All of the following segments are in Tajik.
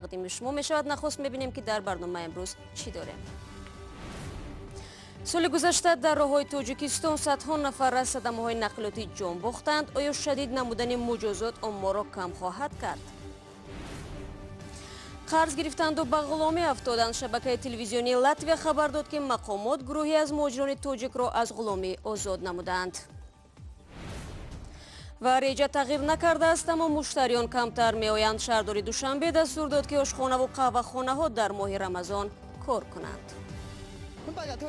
Тақдими шумо мешавад. Нахуст мебинем, ки дар барномаи имрӯз чӣ дорем. Соли гузашта дар роҳҳои Тоҷикистон садҳо нафар аз садамаҳои нақлиётӣ ҷон бохтанд. Оё шадид намудани муҷозот оморро кам хоҳад кард? Қарз гирифтанду ба ғуломӣ афтоданд. Шабакаи телевизионии Латвия хабар дод, ки мақомот гурӯҳе аз муҳоҷирони тоҷикро аз ғуломӣ озод намуданд. Ва реҷа тағйир накардааст, аммо муштариён камтар меоянд. Шаҳрдори Душанбе дастур дод, ки ошхонаву қаҳвахонаҳо дар моҳи Рамазон кор кунанд.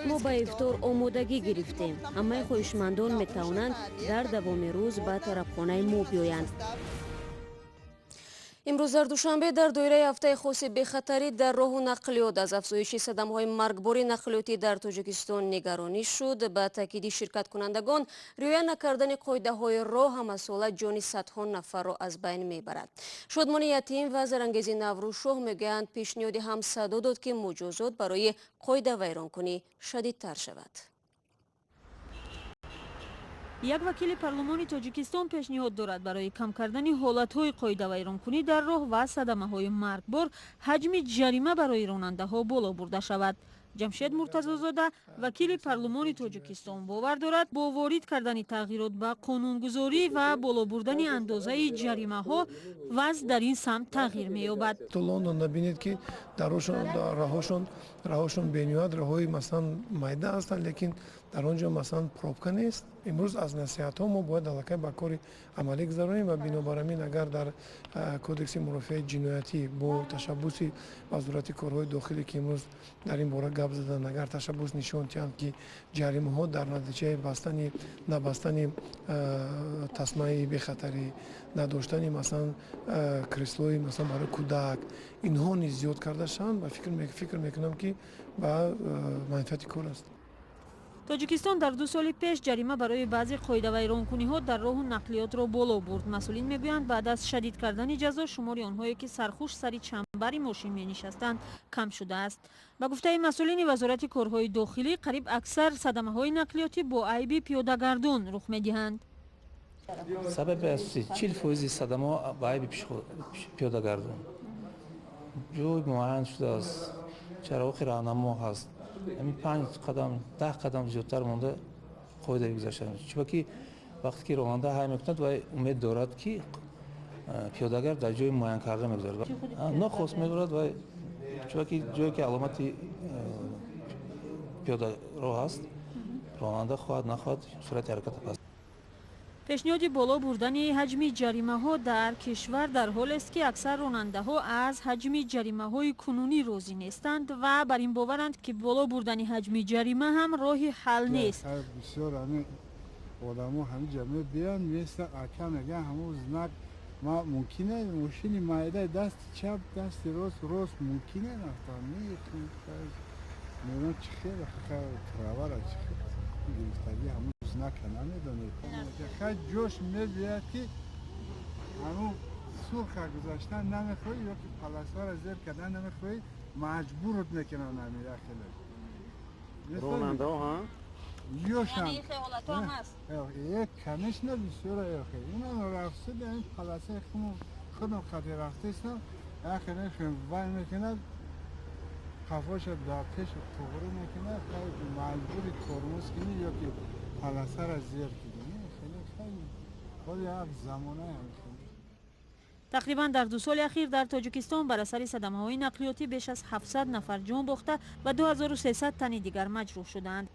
Мо ба ифтор омодагӣ гирифтем. Ҳамаи хоҳишмандон метавонанд дар давоми рӯз ба тарабхонаи мо биёянд. Имрӯз дар Душанбе дар доираи ҳафтаи хоси бехатарӣ дар роҳу нақлиёт аз афзоиши садамаҳои маргбори нақлиётӣ дар Тоҷикистон нигаронӣ шуд. Ба таъкиди ширкаткунандагон, риоя накардани қоидаҳои роҳ ҳамасола ҷони садҳо нафарро аз байн мебарад. Шодмони Ятим ва Зарангези Наврӯзшоҳ мегӯянд, пешниҳоди ҳам садо дод, ки муҷозот барои қоидавайронкунӣ шадидтар шавад. Як вакили парлумони Тоҷикистон пешниҳод дорад, барои кам кардани ҳолатҳои қоидавайронкунӣ дар роҳ ва садамаҳои маргбор ҳаҷми ҷарима барои ронандаҳо боло бурда шавад. Ҷамшед Муртазозода, вакили парлумони Тоҷикистон, бовар дорад, бо ворид кардани тағйирот ба қонунгузорӣ ва боло бурдани андозаи ҷаримаҳо вазъ дар ин самт тағйир меёбад. То Лондон набинед, ки раҳошон бениҳоят раҳои, масалан, майда ҳастанд, лекин дар он ҷо, масалан, пробка нест. Имрӯз аз насиҳатҳо мо бояд аллакай ба кори амалӣ гузаронем ва бинобар ҳамин, агар дар Кодекси мурофиаи ҷиноятӣ бо ташаббуси Вазорати корҳои дохилӣ, ки имрӯз дар ин бора гап заданд, агар ташаббус нишон диҳанд, ки ҷаримаҳо дар натиҷаи бастани набастани тасмаи бехатарӣ, надоштани, масалан, креслои, масалан, барои кӯдак, инҳо низ зиёд карда шаванд ва фикр мекунам, ки ба манфиати кор аст. Тоҷикистон дар 2 соли пеш ҷарима барои баъзе қоидавайронкуниҳо дар роҳу нақлиётро боло бурд. Масъулин мегӯянд, баъд аз шадид кардани ҷазо шумори онҳое, ки сархуш сари чамбари мошин менишастанд, кам шудааст. Ба гуфтаи масъулини Вазорати корҳои дохилӣ, қариб аксар садамаҳои нақлиётӣ бо айби пиёдагардон рух медиҳанд. Сабаби асосӣ, 40 фоизи садамаҳо ба айби пиёдагардон. Ҷой муайян шудааст, чароғи раҳнамо ҳаст, ҳамин 5 қадам, 10 қадам зиёдтар монда қоида гузашта. Чунки вақте ки ронанда ҳай мекунад, вай умед дорад, ки пиёдагард дар ҷои муайянкарда мегузарад, нохост мебарад вай, чунки ҷое ки аломати пиёдароҳ ҳаст, ронанда хоҳад нахоҳад суръати ҳараката паст. Пешниҳоди боло бурдани ҳаҷми ҷаримаҳо дар кишвар дар ҳолест, ки аксар ронандаҳо аз ҳаҷми ҷаримаҳои кунунӣ розӣ нестанд ва бар ин боваранд, ки боло бурдани ҳаҷми ҷарима ҳам роҳи ҳал нест. Бисёр ҳами одамо ҳами ҷа мебиён, места, ака, мегӯян, ҳамун знак ма мумкине, мошини майдаи дасти чап, дасти рост, рост мумкине рафтан. Мегӯям, чӣ хеле правара, чӣ гирифтагӣ, ҳамун знака намедонед. Хай, ҷош мебиёяд, ки ҳамун сурха гузаштан намехоҳӣ ё ки полосара зер кардан намехоҳӣ, маҷбурут мекунанд ҳамин яхеле. Ронандаҳо ҳа? Ёшам конечно бисёра. Охе, инам рафтида, ин полосаи худам қади рафтестам, яхеле вай мекунад, қафоша дар пеш туғрӣ мекунад, маҷбури тормоз кунӣ ё ки полосара зер кунӣ. Хеле хеле як замонаи. Тақрибан дар 2 соли ахир дар Тоҷикистон бар асари садамаҳои нақлиётӣ беш аз 700 нафар ҷон бохта ва 2300 тани дигар маҷрӯҳ шудаанд.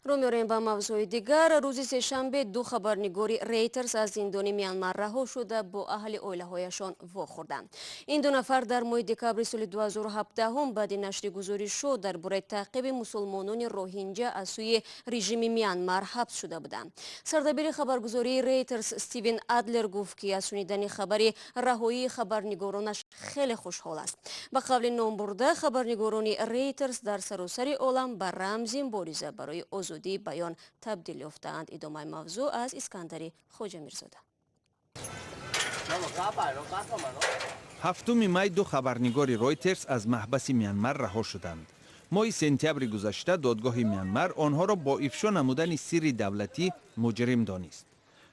Рӯ меорем ба мавзӯи дигар. Рӯзи сешанбе ду хабарнигори Рейтерс аз зиндони Мянмар раҳо шуда, бо аҳли оилаҳояшон вохӯрданд. Ин ду нафар дар моҳи декабри соли 2017 баъди нашри гузоришҳо дар бораи таъқиби мусулмонони роҳинҷа аз сӯи режими Мянмар ҳабс шуда буданд. Сардабири хабаргузории Рейтерс Стивен Адлер гуфт, ки аз шунидани хабари раҳоии хабарнигоронаш хеле хушҳол аст. Ба қавли номбурда, хабарнигорони Рейтерс дар саросари олам ба рамзи мубориза барои озодии баён табдил ёфтаанд. Идомаи мавзӯъ аз Искандари Хоҷамирзода. 7-уми май ду хабарнигори Ройтерс аз маҳбаси Мянмар раҳо шуданд. Моҳи сентябри гузашта додгоҳи Мянмар онҳоро бо ифшо намудани сирри давлатӣ муҷрим донист.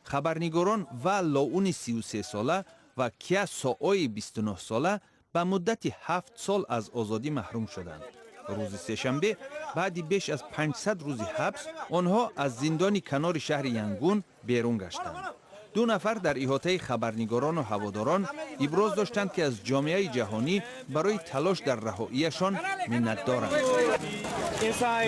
Хабарнигорон Ва Лоуни 33сола Ва Кя Соои 29 сола ба муддати 7 сол аз озодӣ маҳрум шуданд. Рӯзи сешанбе, баъди беш аз 500 рӯзи ҳабс, онҳо аз зиндони канори шаҳри Янгун берун гаштанд. Ду нафар дар иҳотаи хабарнигорону ҳаводорон иброз доштанд, ки аз ҷомеаи ҷаҳонӣ барои талош дар раҳоияшон миннатдоранд.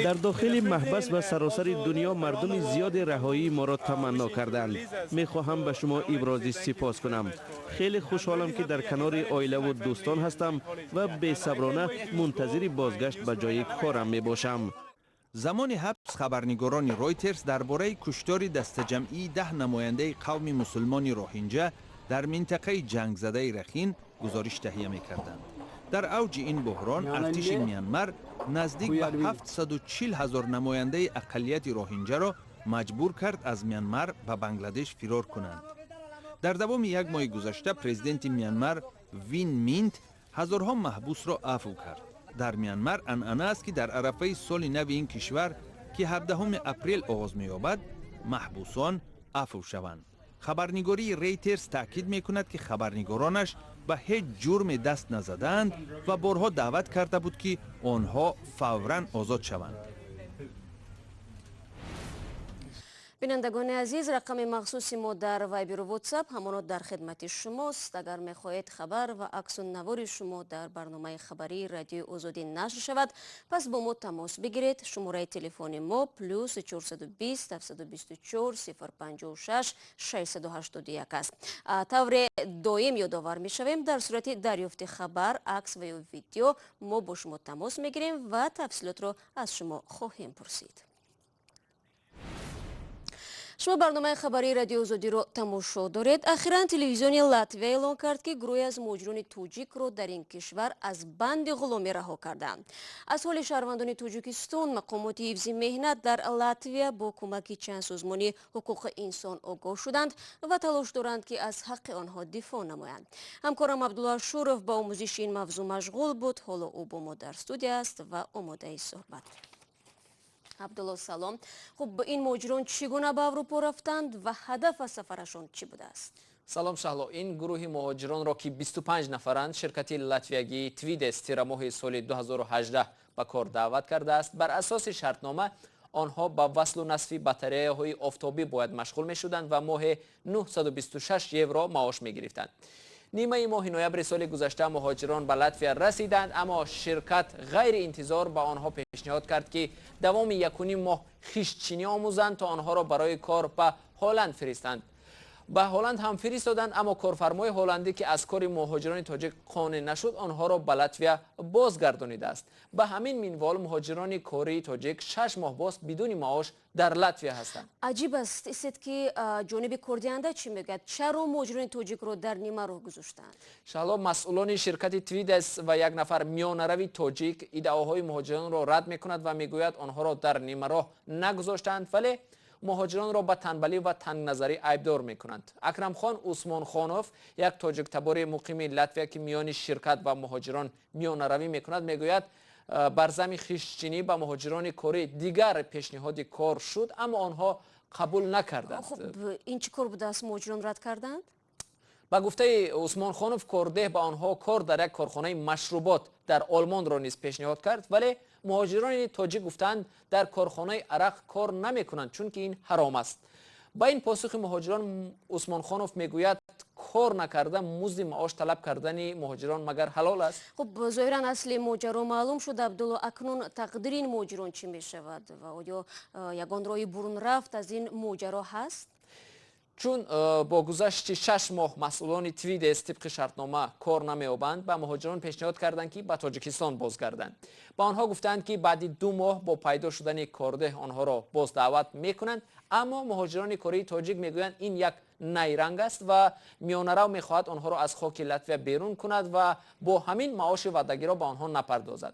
Дар дохили маҳбас ва саросари дунё мардуми зиёди раҳоии моро таманно карданд. Мехоҳам ба шумо ибрози сипос кунам. Хеле хушҳолам, ки дар канори оилаву дӯстон ҳастам ва бесаброна мунтазири бозгашт ба ҷои корам мебошам. Замони ҳабс хабарнигорони Ройтерс дар бораи куштори дастаҷамъии 10 намояндаи қавми мусулмони роҳинҷа дар минтақаи ҷангзадаи Рахин гузориш таҳия мекарданд. Дар авҷи ин буҳрон артиши Мянмар наздик ба 740 ҳазор намояндаи ақаллияти роҳинҷаро маҷбур кард аз Мянмар ба Бангладеш фирор кунанд. Дар давоми як моҳи гузашта президенти Мянмар Вин Минт ҳазорҳо маҳбусро афв кард. Дар Мянмар анъана аст, ки дар арафаи соли нави ин кишвар, ки 17 апрел оғоз меёбад, маҳбусон афв шаванд. Хабарнигории Рейтерс таъкид мекунад, ки хабарнигоронаш ба ҳеҷ ҷурме даст назадаанд ва борҳо даъват карда буд, ки онҳо фавран озод шаванд. Бинандагони азиз, рақами махсуси мо дар Вайберу Ватсап ҳамоно дар хидмати шумост. Агар мехоҳед хабар ва аксу навори шумо дар барномаи хабарии Радиои Озодӣ нашр шавад, пас бо мо тамос бигиред. Шумораи телефони мо +420 724 056 681 аст. Тавре доим ёдовар мешавем, дар сурати дарёфти хабар, акс ва ё видео мо бо шумо тамос мегирем ва тафсилотро аз шумо хоҳем пурсид. Шумо барномаи хабарии Радиои Озодиро тамошо доред. Ахиран телевизиони Латвия эълон кард, ки гурӯҳе аз муҳоҷирони тоҷикро дар ин кишвар аз банди ғуломӣ раҳо карданд. Аз ҳоли шаҳрвандони Тоҷикистон мақомоти ҳифзи меҳнат дар Латвия бо кӯмаки чанд созмони ҳуқуқи инсон огоҳ шуданд ва талош доранд, ки аз ҳаққи онҳо дифоъ намоянд. Ҳамкорам Абдулло Ашуров ба омӯзиши ин мавзӯъ машғул буд. Ҳоло ӯ бо мо дар студия аст ва омодаи суҳбат. Абдулло, салом. Хуб, ин муҳоҷирон чӣ гуна ба Аврупо рафтанд ва ҳадаф аз сафарашон чӣ будааст? Салом, Шаҳло. Ин гурӯҳи муҳоҷиронро, ки 25 нафаранд, ширкати латвиягии Твидес тирамоҳи соли 2018 ба кор даъват кардааст. Бар асоси шартнома онҳо ба васлу насби батареяҳои офтобӣ бояд машғул мешуданд ва моҳе 926 евро маош мегирифтанд. Нимаи моҳи ноябри соли гузашта муҳоҷирон ба Латвия расиданд, аммо ширкат ғайриинтизор ба онҳо пешниҳод кард, ки давоми якуним моҳ хиштчинӣ омӯзанд, то онҳоро барои кор ба Ҳолланд фиристанд. Ба Ҳолланд ҳам фиристоданд, аммо корфармои ҳолландӣ, ки аз кори муҳоҷирони тоҷик қонеъ нашуд, онҳоро ба Латвия бозгардонидааст. Ба ҳамин минвол муҳоҷирони кории тоҷик 6 моҳ боз бидуни маош дар Латвия ҳастанд. Аҷиб аст, истед, ки ҷониби кордиҳанда чӣ мегӯяд? Чаро муҳоҷирони тоҷикро дар нима роҳ гузоштанд? Шаҳло, масъулони ширкати Твидес ва як нафар миёнарави тоҷик иддаоҳои муҳоҷиронро рад мекунад ва мегӯяд, онҳоро дар нимароҳ нагузоштанд, вале муҳоҷиронро ба танбалӣ ва тангназарӣ айбдор мекунанд. Акрамхон Усмонхонов, як тоҷиктабори муқими Латвия, ки миёни ширкат ва муҳоҷирон миёнаравӣ мекунад, мегӯяд, бар зами хиштчинӣ ба муҳоҷирони корӣ дигар пешниҳоди кор шуд, аммо онҳо қабул накарданд. Хуб, ин чӣ кор будааст, муҳоҷирон рад карданд? Ба гуфтаи Усмонхонов, кордеҳ ба онҳо кор дар як корхонаи машрубот дар Олмонро низ пешниҳод кард, вале муҳоҷирони тоҷик гуфтанд, дар корхонаи арақ кор намекунанд, чунки ин ҳаром аст. Ба ин посухи муҳоҷирон Усмонхонов мегӯяд, кор накарда музди маош талаб кардани муҳоҷирон магар ҳалол аст? Хуб, зоҳиран асли моҷаро маълум шуд. Абдулло, акнун тақдири ин муҳоҷирон чӣ мешавад ва оё ягон роҳи бурунрафт аз ин моҷаро ҳаст? Чун бо гузашти 6 моҳ масъулони Твидес тибқи шартнома кор намеёбанд, ба муҳоҷирон пешниҳод карданд, ки ба Тоҷикистон бозгарданд. Ба онҳо гуфтанд, ки баъди 2 моҳ бо пайдо шудани кордеҳ онҳоро боз даъват мекунанд, аммо муҳоҷирони кории тоҷик мегӯянд, ин як найранг аст ва миёнарав мехоҳад онҳоро аз хоки Латвия берун кунад ва бо ҳамин маоши ваъдагиро ба онҳо напардозад.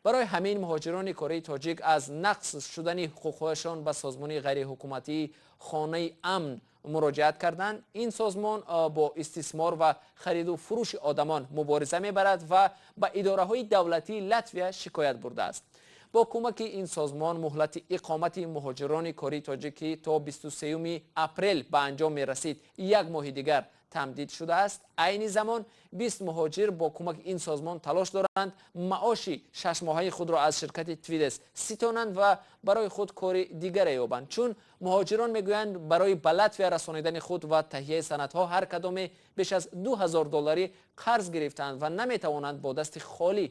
Барои ҳамин муҳоҷирони кории тоҷик аз нақс шудани ҳуқуқҳояшон ба созмони ғайриҳукуматии Хонаи амн муроҷиат карданд. Ин созмон бо истисмор ва хариду фурӯши одамон мубориза мебарад ва ба идораҳои давлатии Латвия шикоят бурдааст. Бо кӯмаки ин созмон муҳлати иқомати муҳоҷирони кории тоҷикӣ то 23 апрел ба анҷом мерасид, як моҳи дигар Тамдид шудааст. Айни замон 20 муҳоҷир бо кӯмаки ин созмон талош доранд маоши шашмоҳаи худро аз ширкати Твидес ситонанд ва барои худ кори дигаре ёбанд, чун муҳоҷирон мегӯянд, барои ба Латвия расонидани худ ва таҳияи санадҳо ҳар кадоме беш аз 2000 долларӣ қарз гирифтаанд ва наметавонанд бо дасти холӣ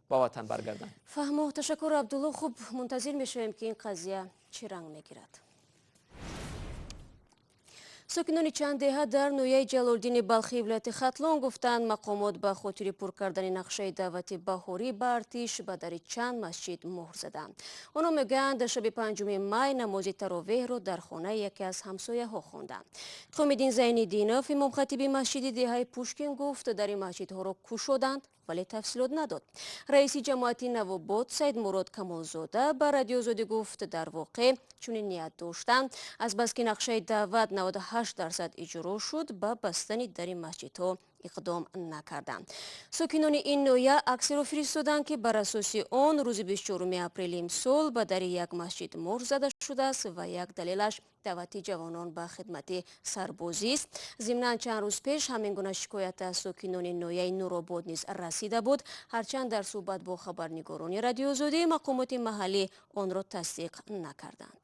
ба ватан баргарданд. Фаҳмо, ташаккур, Абдулло. Хуб, мунтазир мешавем, ки ин қазия чӣ ранг мегирад. Сокинони чанд деҳа дар ноҳияи Ҷалолиддини Балхии вилояти Хатлон гуфтанд, мақомот ба хотири пур кардани нақшаи даъвати баҳорӣ ба артиш ба дари чанд масҷид муҳр заданд. Онҳо мегӯянд, шаби 5 май намози таровеҳро дар хонаи яке аз ҳамсояҳо хонданд. Қиёмиддин Зайниддинов, имомхатиби масҷиди деҳаи Пушкин, гуфт, дари масҷидҳоро кушоданд, вале тафсилот надод. Раиси ҷамоати Навобод Саидмурод Камолзода ба Радиои Озодӣ гуфт, дар воқеъ чунин ният доштанд. Азбаски нақшаи даъват 98% иҷро шуд, ба бастани дари масҷидҳо иқдом накарданд. Сокинони ин ноҳия аксеро фиристоданд, ки бар асоси он рӯзи 24 апрели имсол ба дари як масҷид муҳр зада шудааст ва як далелаш даъвати ҷавонон ба хидмати сарбозист. Зимнан, чанд рӯз пеш ҳамин гуна шикоят аз сокинони ноҳияи Нуробод низ расида буд, ҳарчанд дар суҳбат бо хабарнигорони Радиои Озодӣ мақомоти маҳаллӣ онро тасдиқ накарданд.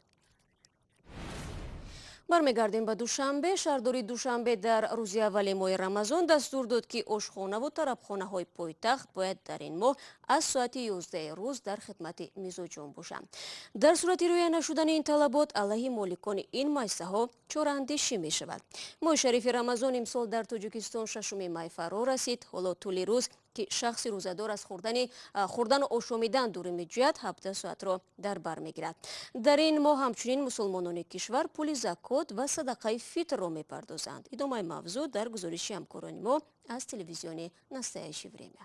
Бармегардем ба Душанбе. Шаҳрдории Душанбе дар рӯзи аввали моҳи Рамазон дастур дод, ки ошхонаву тарабхонаҳои пойтахт бояд дар ин моҳ аз соати 11 рӯз дар хидмати мизоҷон бошанд. Дар сурати риоя нашудани ин талабот алайҳи моликони ин муассисаҳо чораандешӣ мешавад. Моҳи шарифи Рамазон имсол дар Тоҷикистон 6 май фаро расид. Ҳоло тӯли рӯз, ки шахси рӯзадор аз хӯрдану ошомидан дурӣ меҷӯяд, 17 соатро дар бар мегирад. Дар ин моҳ ҳамчунин мусулмонони кишвар пули закот ва садақаи фитрро мепардозанд. Идомаи мавзӯъ дар гузориши ҳамкорони мо аз телевизиони «Настоящее время».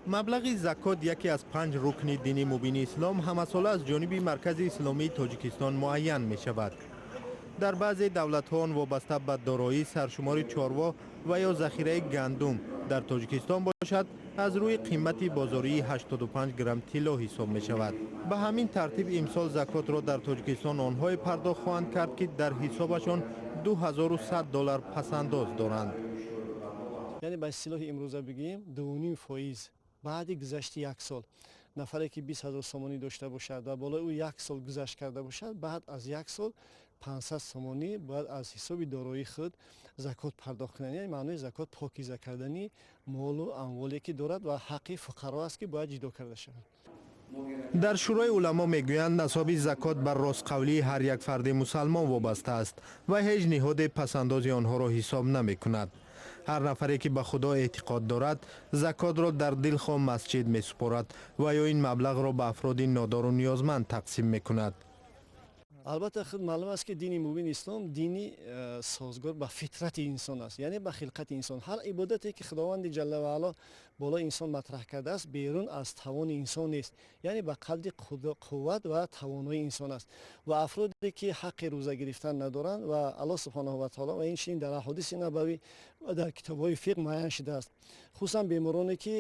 Маблағи закот, яке аз панҷ рукни дини мубини ислом, ҳамасола аз ҷониби Маркази исломии Тоҷикистон муайян мешавад. Дар баъзе давлатҳо он вобаста ба дороӣ, саршумори чорво ва ё захираи гандум, дар Тоҷикистон бошад, аз рӯи қимати бозории 85 грамм тилло ҳисоб мешавад. Ба ҳамин тартиб, имсол закотро дар Тоҷикистон онҳое пардохт хоҳанд кард, ки дар ҳисобашон 2100 доллар пасандоз доранд. Яъне, ба истилоҳи имрӯза бигӯем, 2,5% баъди гузашти як сол. Нафаре ки 20 000 сомонӣ дошта бошад ва болои ӯ як сол гузашт карда бошад, баъд аз як сол 500 сомонӣ бояд аз ҳисоби дороии худ закот пардохт кунад. Яъне маънои закот покиза кардани молу амволе ки дорад ва ҳаққи фуқаро аст, ки бояд ҷудо карда шавад. Дар Шӯрои уламо мегӯянд, насоби закот бар ростқавлии ҳар як фарди мусалмон вобаста аст ва ҳеҷ ниҳоде пасандози онҳоро ҳисоб намекунад. Ҳар нафаре ки ба Худо эътиқод дорад, закотро дар дилхоҳ масҷид месупорад ва ё ин маблағро ба афроди нодору ниёзманд тақсим мекунад. Албатта, худ маълум аст, ки дини мубини ислом дини созгор ба фитрати инсон аст, яъне ба хилқати инсон. Ҳар ибодате ки Худованди ҷалла ва аъло болои инсон матраҳ кардааст, берун аз тавони инсон нест, яъне ба қадри қувват ва тавоноии инсон аст. Ва афроде ки ҳаққи рӯза гирифтан надоранд, ва Аллоҳ субҳонаҳу ва таоло ва инчунин дар аҳодиси набавӣ ва дар китобҳои фиқҳ муайян шудааст, хусусан бемороне ки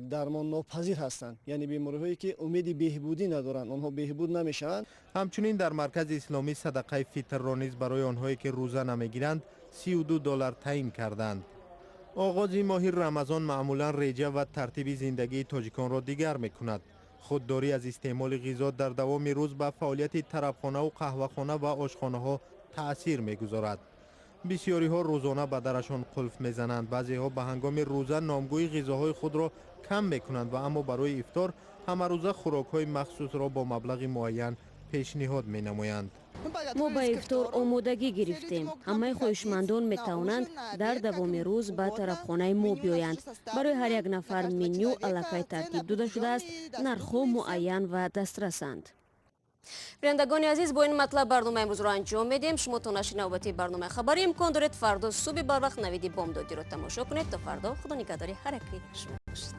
дармоннопазир ҳастанд, яъне бемориҳое ки умеди беҳбудӣ надоранд, онҳо беҳбуд намешаванд. Ҳамчунин дар Маркази исломӣ садақаи фитрро низ барои онҳое ки рӯза намегиранд, 32 доллар таъин карданд. Оғози моҳи Рамазон маъмулан реҷа ва тартиби зиндагии тоҷиконро дигар мекунад. Худдорӣ аз истеъмоли ғизо дар давоми рӯз ба фаъолияти тарабхонаву қаҳвахона ва ошхонаҳо таъсир мегузорад. Бисёриҳо рӯзона ба дарашон қулф мезананд, баъзеҳо ба ҳангоми рӯза номгӯи ғизоҳои худро кам мекунанд ва аммо барои ифтор ҳамарӯза хӯрокҳои махсусро бо маблағи муайян пешниҳод менамоянд. Мо ба ифтор омодагӣ гирифтем. Ҳамаи хоҳишмандон метавонанд дар давоми рӯз ба тарабхонаи мо биёянд. Барои ҳар як нафар меню аллакай тартиб дода шудааст, нархҳо муайян ва дастрасанд. Бинандагони азиз, бо ин матлаб барномаи имрӯзро анҷом медиҳем. Шумо то нашри навбатии барномаи хабарӣ имкон доред фардо субҳи барвақт Навиди бомдодиро тамошо кунед. То фардо, Худо нигаҳдори ҳар яки шумо бошад.